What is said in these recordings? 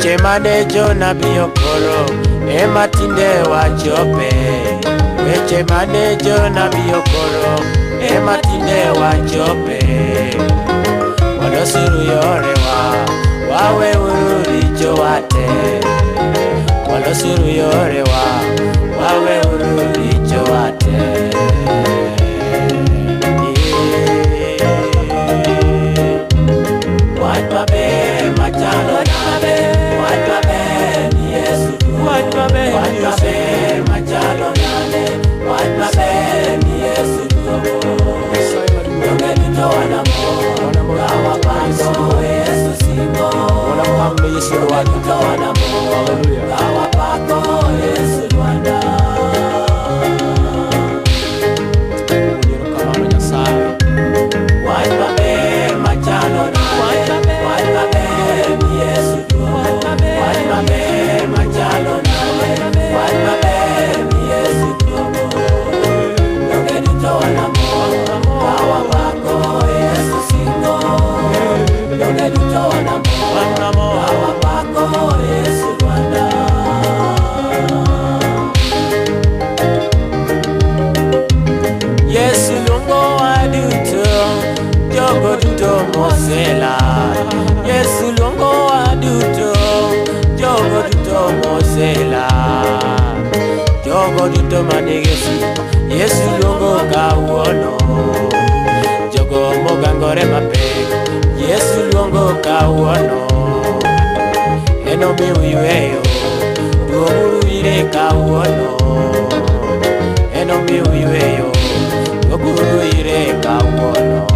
Weche mane jonabi okoro ema tinde wachope. Weche mane jonabi okoro ema tinde wachope. Walosuru yorewa, waweuru richowa te. Walosuru yorewa, waweuru richowa te. Wach maber machalo nade, wach maber ni Yesu Wach maber Wach ni Yesu. maber machalo nade, wach maber ni Yesu duogo. Nyasaye maduong'. Donge duto wanamor, Wanamor ka wapako Yesu singo. Wanapambe Yesu Donge Lwanda. duto wanamor, Hallelujah. ka wapako Yesu Lwanda. Wuon erokamano Nyasaye. Wach maber machalo nade, wach maber ni Yesu duogo. Wach maber machalo nade, wach maber ni Yesu duogo. Donge duto wanamor, ka wapako Yesu singo. Donge duto wanamor, ka wapako Yesu Lwanda. Yesu luongowa duto, jogo duto moselal. Yesu luongowa duto, jogo duto moselal. Jogo duto manigi osiepe, Yesu luongo kawuono. Jogo mogangore mapek, Yesu luongo kawuono. Enomiu yweyo, duoguru ire kawuono. Enomiu yweyo, duoguru ire kawuono.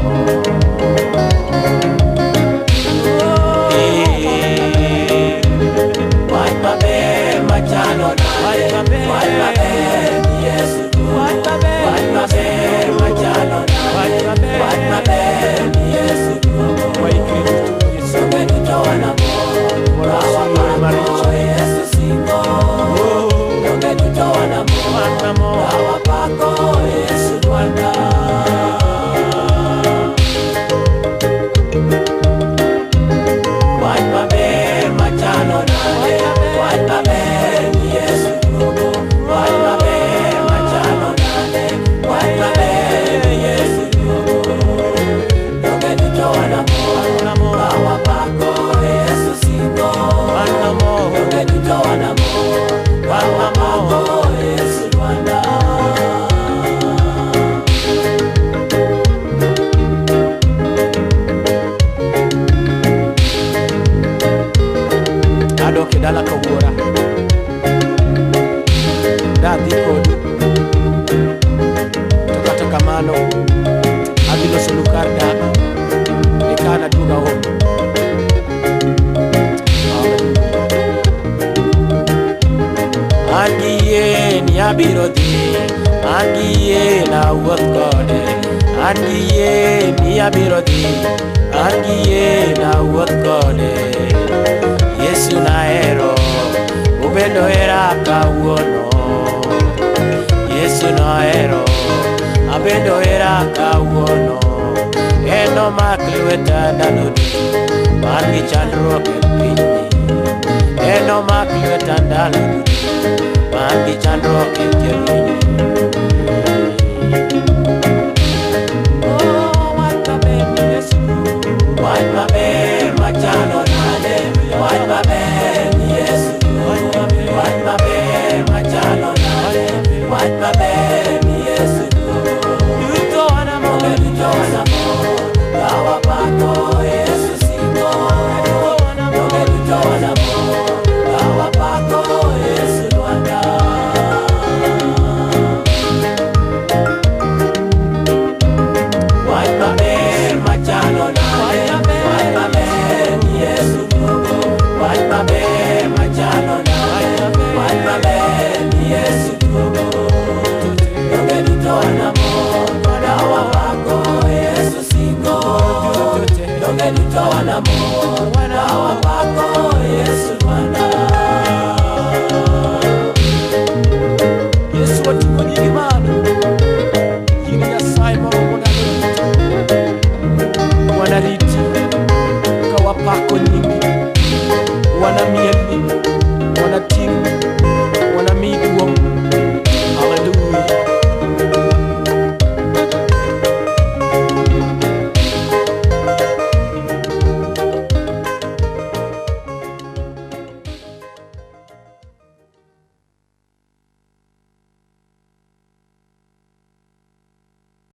Eh, Wach maber machalo nade, wach maber ni Yesu duogo. Wach maber machalo nade, wach maber ni Yesu duogo. Waikre duto Yesu. Donge duto wanamor, ka wapako Yesu singo. Donge duto wanamor, ka wapako Yesu Lwanda. Wach maber machalo nade, wach maber ni Yesu duogo. Wach maber machalo nade, wach maber ni Yesu duogo. Donge duto wanamor, ka wapako Yesu singo. Donge duto wanamor, ka wapako Yesu Lwanda. Adok e dala ka wuora. Dadhi kodu. To kata kamano, adhi losonu kar dak. Eka anaduog aomu. Hallelujah. An gi yie ni abiro dhi, an gi yie nawuoth kode. An gi yie ni abiro dhi, an gi yie nawuoth kode. Yesu nahero, ubendo hera kawuono. Yesu nohero, abendo hera kawuono. En omak lweta ndalo duto, man gi chandruok e pinyni. En omak lweta ndalo duto, man gi chandruok e pinyni. Wach maber machalo nade, wach maber ni Yesu duogo. Wach maber machalo nade, wach maber ni Yesu duogo. Donge duto wanamor, ka wapako Yesu singo. Donge duto wanamor, ka wapako Yesu Lwanda. Wach maber machalo nade, wach maber ni Yesu duogo. Wach maber machalo nade, wach maber ni Yesu duogo. Donge duto wanamor, ka wapako Yesu singo. Donge duto wanamor, ka wapako Yesu Lwanda. Yesu wating'o nyingi malo. In Nyasaye moromo ndalo duto. Wanariti ka wapako nyingi. Wanamielni, wanating.